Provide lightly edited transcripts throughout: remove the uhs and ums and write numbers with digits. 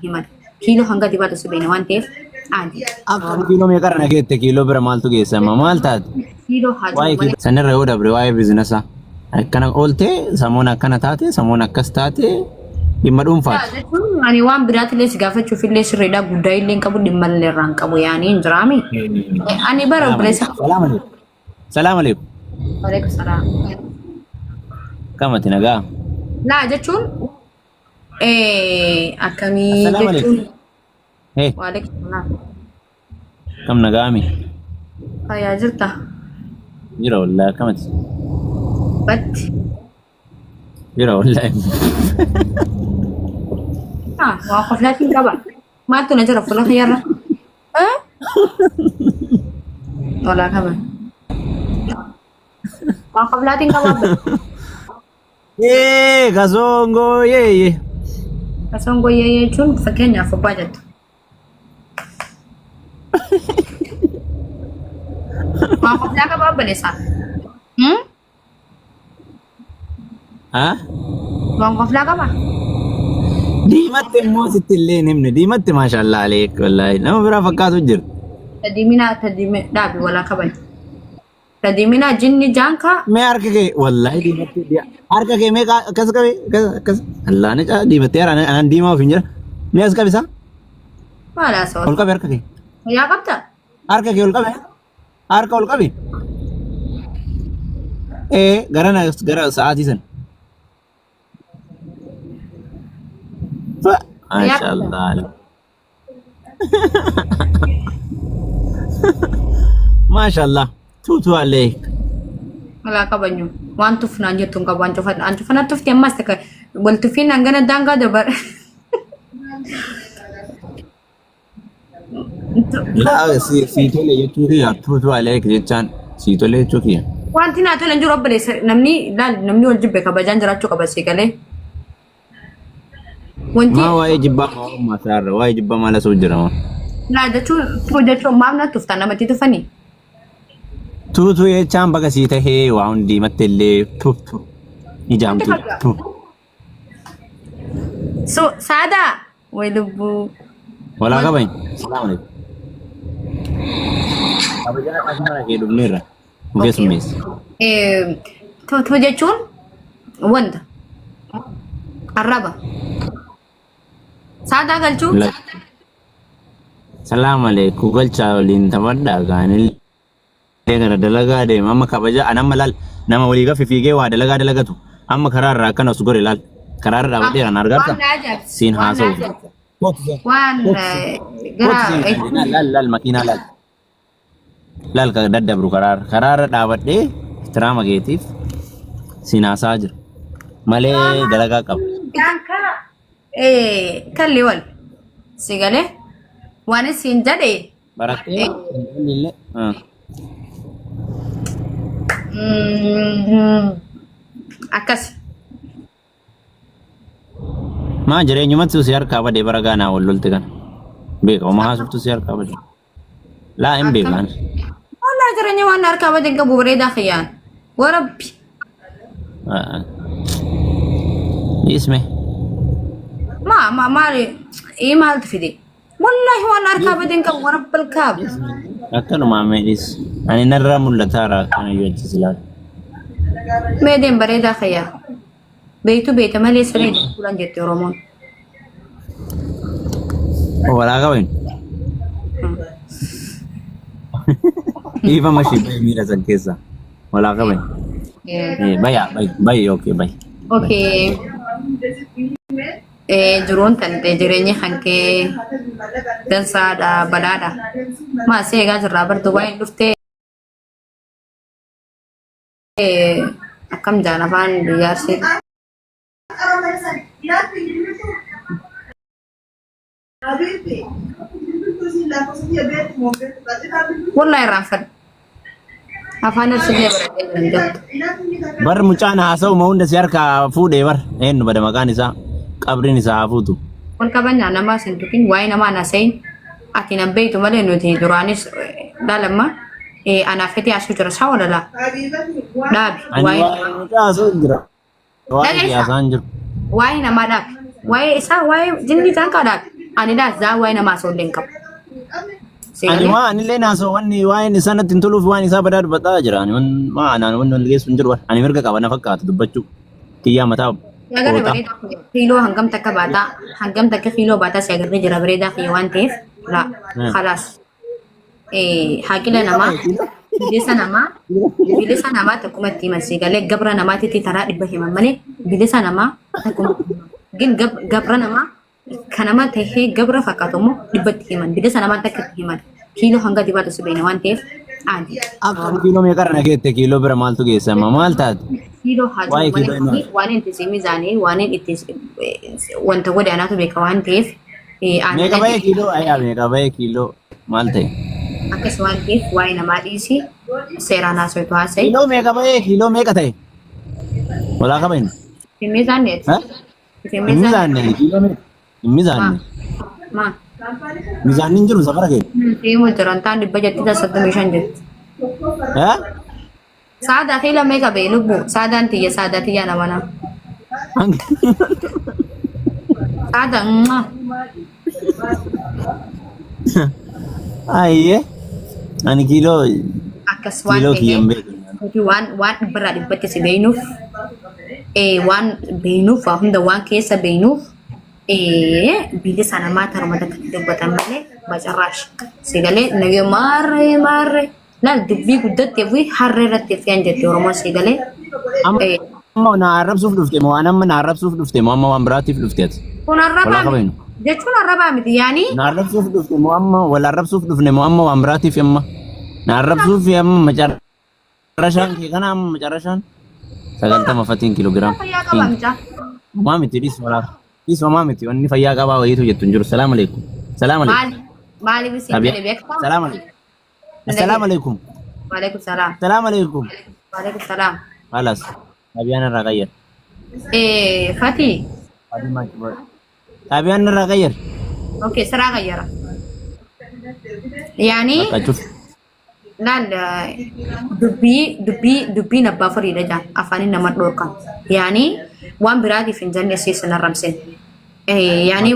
Himan. Kiiloo hanga dibaatu si beena waan ta'eef aadi. Akka kiiloo meeqarra na geette kiiloo bira maaltu geessama maal taate? Kiiloo haa jiru Waa'ee malee. kiiloo sanirra yoo dabre waa'ee biizinasa akkana oolte samoon akkana taate samoon akkas taate dhimma dhuunfaati. Jechuun ani waan biraatillee si gaafachuuf illee sirriidha guddaa illee hin qabu dhimma illee irraa hin qabu yaanii hin jiraami. Ani bara obboleessa. Salaam alaikum. Salaam alaikum. Waalaikum salaam. Kamati nagaa. Laa jechuun Akkamii Assalaamu jechuun alaikum. Hey, waalaikum salaam. kam nagaami? Fayyaa jirta? Jira wallahi akkamati? Batti. Jira wallahi. Ah, waa qoflaatiin qaba. Maaltu na jira fuula kiyyarra? Eh? Walaa qaba. Waa qoflaatiin qaba. Yee kasongoo yee. Kasongoo yee jechuun fakkeenyaaf abbaa jettu. Waa qoflaa qaba obboleessaa. Hmm? Ha? Waan qoflaa qaba? Diimatti immoo sitti illee hin himne. Diimatti maashaallah aleek wallaahi nama biraa fakkaatu jira. Tadiiminaa tadiime dhaabi walaa qaban. Tadiiminaa jinni jaankaa Mee harka kee wallaahi diimatti harka kee mee akkas qabi akkas akkas. Allah ni caa diimattee haraan anaan diimaa ofiin jira. Mee as qabi isaa maal haasawaa? ol qabi harka kee. Fayyaa qabda? Harka kee ol qabi. Harka ol qabi. Ee gara na gara sa'aatii sana. Fayyaa qabda? Maashaallah. Maashaallah. Tuutu aleek. Alaa qabanyu. Waan tufnaan jettu hin qabu. Waan cufan an cufana tufti ammas takka wal tuffiin hangana daangaa dabar. Laa si si tole jechuu kiyya tuutu aleek jechaan si tole jechuu kiyya. Wanti naa tole hin jiru obboleessa namni laal namni wal jibbe kabajaan jiraachuu qaba si galee. Wanti Maa waa'ee jibbaa maa ummaa isaarra waa'ee jibbaa maal asoo jira maa. laa jechuun tuu jechuun maaf na tuftan namatti tufanii. Tuutu jechaan baga sii tahee waa hundi matte illee tuutu Wanti ijaamtu kabira. tu. So saadaa way lubbuu. Walaa qabañ. Salaam alaikum. Kabajaa qabnaa kee dhufneerra. Nu Okay. keessummeessi. Tuutu jechuun wanta arraba. Saadaa galchuu. Salaam alaikum galchaa waliin taphadhaa kaanillee kana dalagaa deema amma kabaja an amma laal nama walii gafi fiigee waa dalagaa dalagatu amma karaa irraa akkana os gore laal karaa irra dhaabadhee kan argarta Waan na ajaa'ibsiisu. siin Waan na haasa'u. ajaa'ibsiisu. Kootu seen. Waan Kootu seen. gara Kootu seen. Laal laal makiinaa laal. Laal ka daddabru karaarra karaarra dhaabadhee ihtiraama keetiif siin haasaa jira malee dalagaa qaba. Daankaa kalli wal si galee waan isin jedhe Barattee illee akkas. Maa jireenyumatti si harkaa badee bara gaanaa wal lolte kana. Beeka homaa haasoftu si harkaa badee. Laa hin beekaan. Walaa jireenya waan harkaa badee qabu bareedaa kiyyaan. Warabbi. Dhiisme. Maa maa maali ii maaltu fide? Wallaahi waan harkaa badee hin qabu warabbal kaab. Akkanumaa mee dhiis. Ani narraa mul'ataara akkana yoo achi silaa. Mee deem bareedaa kiyyaa. Beektu beekta malee siree fuulan jette Oromoon. Walaa qaban. Dhiifama ishee bayi miira san keessa. Walaa qaban. Baya bayi bayi okay bayi. Okay. Jiruun tante jireenyi kan kee dansaadha badhaadha. Maa si eegaa jirraa bar Dubaay dhuftee akkam jaan afaan biyya Arsii. Wallahi irraanfadha. Afaan Arsillee baradhee jiran jettu. Bar mucaan haasa'u ma hunda si harkaa fuudhee bar eenyu bada maqaan isaa qabriin isaa haa fuutu. Wal kabajaa namaa sin tuqin waa'ee namaa na sayin ati nan beektu malee nuti duraanis laalamma anaaf fedhii asuu jira saa walalaa dhaabi Ani waa'ee waa'ee mucaa haasa'u hin jira. Waa'ee Dhageessaa? siyaasaan jiru. Waa'ee namaa dhaabi. Waa'ee isaa waa'ee jinni isaan kaa dhaabi. Ani laa zaa waa'ee namaa osoo illee hin qabu. Ani Seegalee. waa anillee naasoo wanni waa'een isaa natti hin toluuf waan isaa badaa dubbataa jira. Ani waa anaan wanni wal geessu hin jiru. Ani mirga qaba na fakkaata dubbachuu. Kiyyaa mataa Agarre qooxaa. bareedaa kiyya. Kiiloo hangam takka baataa hangam takka kiiloo baataa si agarree jira bareedaa kiyya waan ta'eef laa khalaas. Haaqila namaa bilisa namaa bilisa namaa takkuma itti himan si galee gabra namaatitti taraa dhibba himan malee bilisa namaa takkuma itti himan. Gin gabra namaa Ka nama tahee gabra fakkaatu immoo dhibbatti himan. Bilisa namaa takka itti himan. Kiiloo hanga dibaatu si beekna waan ta'eef aadi. Akka kiiloo meeqa irra na geette kiiloo bira maaltu geessa amma maal taate? Kiiloo haa jiru Waa'ee malee kiiloo inni waan inni itti mizaanee waan inni itti wanta godhe anaatu beeka waan ta'eef Meeqa aannan ba'ee kiiloo ayaa meeqa ba'ee kiiloo maal ta'e? akkas waan ta'eef waa'ee namaa dhiisi seeraan haasawatu haasa'i. Kiiloo meeqa ba'ee kiiloo meeqa ta'e? Walaa qaba inni. Hin mizaanneeti. Ha? Hin Hin mizaanne. mizaanne kiiloo meeqa? Hin Maa mizaanne. maa. Mizaanni hin jiru safara kee. Deemu jiran taan dhibba jetti soddomii shan jetti. Ha? Saadaa kiiloo meeqa ba'e lubbu? Saadaan tiyya saadaa tiyya nama nama. Saada mwah. Ayyee. Ani kiiloo Akkas waan kiiloo kiyya ta'eef hin beeku. nuti waan waan dhibbarraa dhibbatti si beeynuuf waan beeynuuf waa hunda waan keessa beeynuuf bilisa namaa tarma takkatti dubbatan malee bacarraash. Si galee nagee maarree maarree laal dubbii guddattee fi harree irratti fe'an jette Oromoon si galee. Amma na arrabsuuf dhufte moo waan amma na arrabsuuf dhufte moo amma waan biraatiif dhufte ati? Kun Walaa arrabaa miti qabeenyu. jechuun arrabaa miti yaanii Na arrabsuuf dhufte moo amma wal arrabsuuf dhufne moo amma waan biraatiif amma? Na arrabsuuf amma macarrashaan kee kana amma macarrashaan 90 fatiin kiiloogiraam. Fayyaa qaba mucaa. Homaa miti dhis walaa. Dhis homaa miti wanni fayyaa qabaa wayiitu jettu hin jiru. Salaam alaikum. Salaam alaikum. Maali maaliif isin jedhe beektaa? Salaam alaikum. Assalaamu alaikum. Waalaikum salaam. Assalaamu alaikum. Waalaikum salaam. Halas. Xaabiyaan irraa qayyar. Fati. Xaabiyaan irraa qayyar. Okay, siraa qayyara. Yaani Bakka cuf. laal dubbii dubbii dubbiin abbaa firiidha jaan afaaniin nama dhorkan. Yaani waan biraatiif hin jenne siis hin arrabsin. Yaani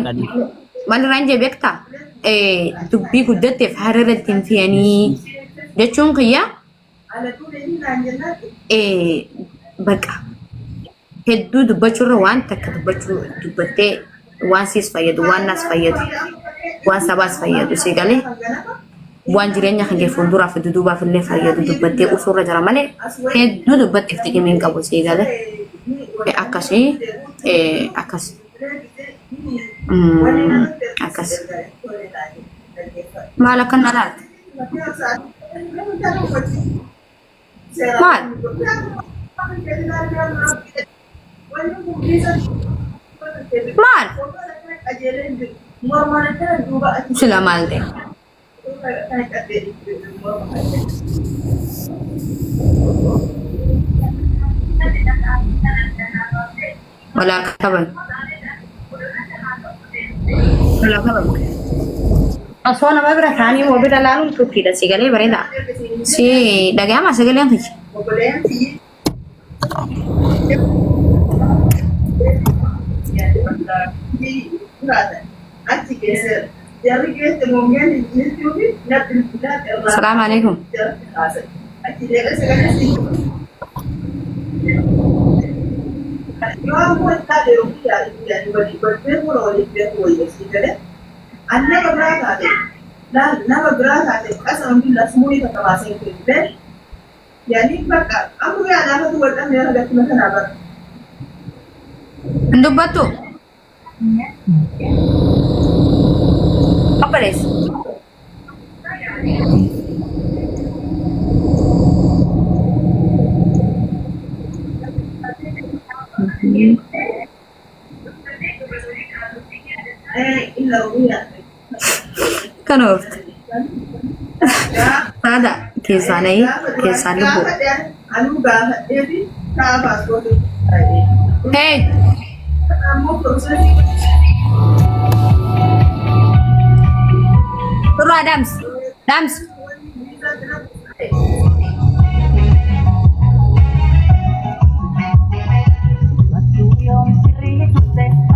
maal irraan jee beektaa? Dubbii guddatteef harra irratti hin fe'anii jechuun kiyya baqa hedduu dubbachuurra waan takka dubbachuu dubbattee waan siis fayyadu waan naas fayyadu waan sabaas fayyadu si galee waan jireenya kan kee fuulduraaf duduubaaf illee fayyadu dubbattee usuurra jira malee hedduu dubbatteef xiqimii hin qabu si galee akkasii akkas akkas maal akkan na laalte maal maal sila maal ta'e Walaa qaban. Walaa qaban. Osoo nama bira taa'anii waa bira laaluun turtiidha si galee bareeda. Si dhaga'ama sagaleen kiyya. Salaam alaikum. Hin dubbattu? Obboleessa. Kan ooftu. Saada keessaa na'ii keessaa lubbuu. Hey! Turraa dhaamsi. Dhaamsi.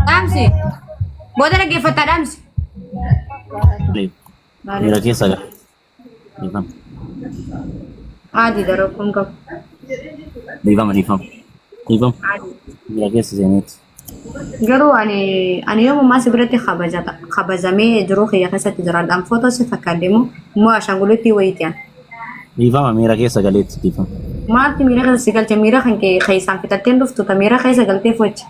Dhaamsi. Booda dhaggeeffattaa dhaamsi. Miira keessa gala. Dhiifama. Adiidha rakkoon qabu. Dhiifama dhiifama. Dhiifama. Miira keessa seeneeti. Garuu ani yoomumaa si biratti kabajamee jiruu kiyya keessatti jiraadhaan footoo si fakkaadde immoo immoo ashaangulliitti wayiiti an. Dhiifama miira keessa galeetti dhiifama. Maaltu miira keessa si galche miira kan kee keessaan fixatteen dhuftu ta miira keessa galtee fochi.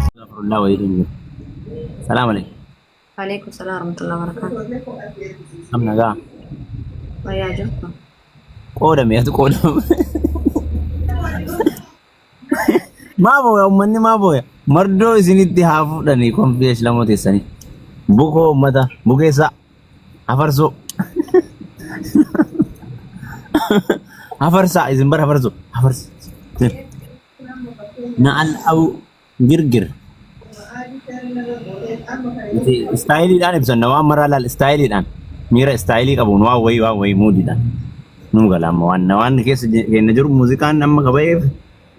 Astaghfirullah wayii hin jiru. Salaam alaikum. Alaikum salaam warahmatullahi wabarakatuh. Am nagaa. Fayyaa jirtu. Qoodame atu qoodame. Maa booya uummanni maa booya? Mardoo isinitti haa fuudhanii konfii lamoo teessanii. Bukoo uummata bukeessaa hafarsoo. Hafarsaa isin bara hafarsoo hafarsa. Na al'awu girgir. Nuti istaayiliidhaan ibsanna waan maraa laal istaayiliidhaan miira istaayilii qabuun waan wayii waan wayii muudiidhaan nu gala amma waan waan keessa keenya jiru muuziqaan amma qaba'eef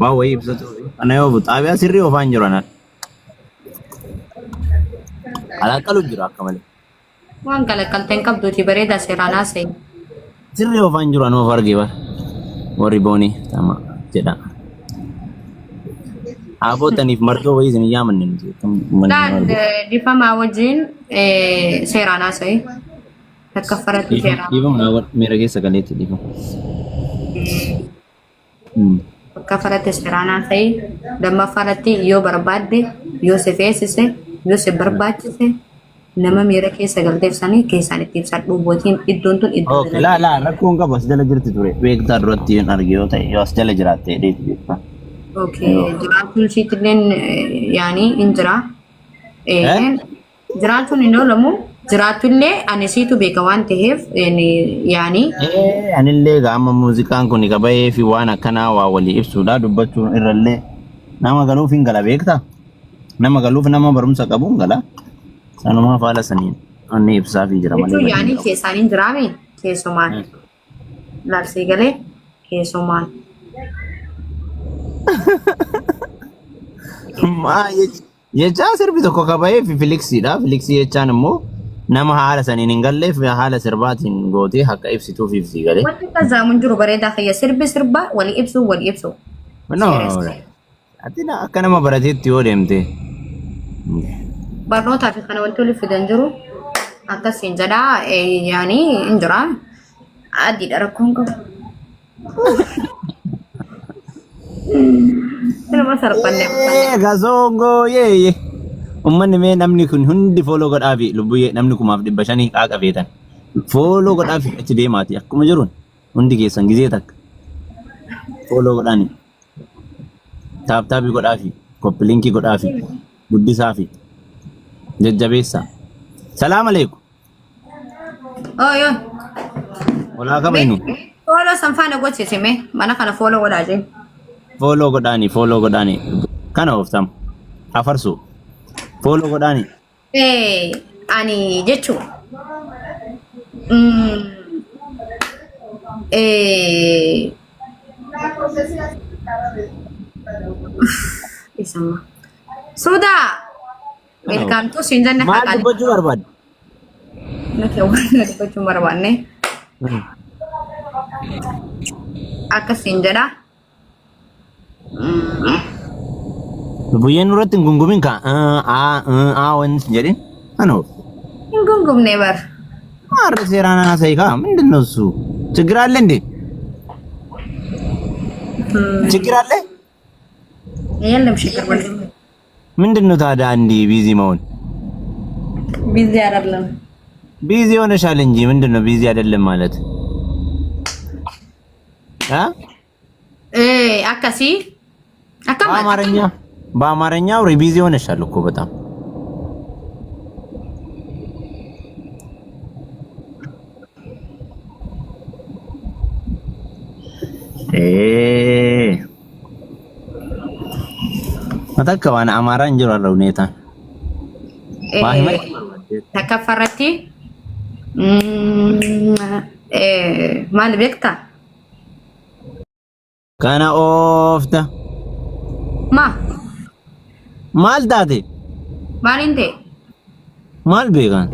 waan wayii ibsatu kana yoo xaabiyaa sirrii oofaan jiru anaan alaaqalu jiru akka malee Waan kalaqalteen qabduuti bareedaa seeraan haasa'e. Sirrii oofaan jiru anuma of argee bara. Warri boonii tama jedha. Abootaniif martoo wayii isin hin yaamanne nuti. Akkam uummanni nama Laal argu. dhifamaa wajjin seeraan haasa'e. Takka faratti seeraan. Dhiifama naa godha. Miira keessa galeetti dhiifama. Takka faratti seeraan haasa'e. Lammaffaa irratti yoo barbaadde yoo si feesise yoo si barbaachise nama miira keessa galteef sanii keessaan itti ibsadhu bootiin iddoon tun iddoo Okay, laa laa rakkoon qabu as jala jirti ture. Beektaa duratti hin arge yoo ta'e yoo as jala jiraatte jedheeti beektaa. Okay, jiraachuun isiitilleen yaanii hin jira. Eh? Jiraachuun hin oolamu. Jiraatullee ani siitu beeka waan ta'eef yaanii Eh, anillee egaa amma muuziqaan kun qaba'ee fi waan akkanaa waa walii ibsuudha dubbachuun irrallee nama galuuf hin gala beektaa? Nama galuuf nama barumsa qabu hin gala. Sanumaaf haala saniin onni ibsaafii jira malee jechuun badii hin yaanii qabu. keessaan hin jiraame keessumaan laalsii galee keessumaan. Maa jechaa sirbi tokko kaba'ee fi filiksiidha. Filiksii jechaan immoo nama haala saniin hin galleef haala sirbaatiin gootee akka ibsituuf ibsii galee. Wanti akka zaamuun jiru bareedaa kiyya sirbi sirba walii ibsu walii ibsu. No, ati akka nama barateetti yoo deemte. Barnootaa fi kana wanti waliif fidan jiru akkasiin jedhaa yaanii hin jira. Adiidha rakkoon qabu. Nama sarbanne. Gazoongoo yee. Uummanni mee namni kun hundi fooloo godhaafi lubbuyyee namni 1500 qaaqa feetan. Fooloo godhaafi achi deemaati akkuma jiruun hundi keessan gizee takka. Fooloo godhaani. Taap taabii godhaafi koppi linkii godhaafi guddisaafi jajjabeessaa. Salaam aleekum. Oy oy. Walaa kabajnu. Fooloo san faana gochise mee mana kana fooloo godhaa jee. Fooloo godhaani fooloo godhaani. Kana ooftam. Afarsu. Fooloo godhaani. Ani jechuun isama. Suudaa welcome to siin jenne Maal haqaan dubbachuu barbaadde? nuti waan dubbachuu barbaanne akkasiin jedha. Buyyeen nurratti hin gungumin kaa aa aa wanti hin jedhin ana of Hin gungumne bar. ማረ ሴራና ሳይካ ምንድን ነው እሱ? ችግር አለ እንዴ? ችግር አለ? የለም ችግር በል ምንድን ነው ታዲያ እንዲህ ቢዚ መሆን? ቢዚ አይደለም። ቢዚ ሆነሻል እንጂ ምንድን ነው ቢዚ አይደለም ማለት አ Akkasii akkam በአማርኛ በአማርኛ አውሪ። busy ሆነሻል እኮ በጣም። ኤ መተከ ዋን አማራ እንጅሩ አለ ሁኔታ Takkaffaa irratti maal beektaa? Kana oofta Ma maal taate maaliin ta'e? Maal beekan?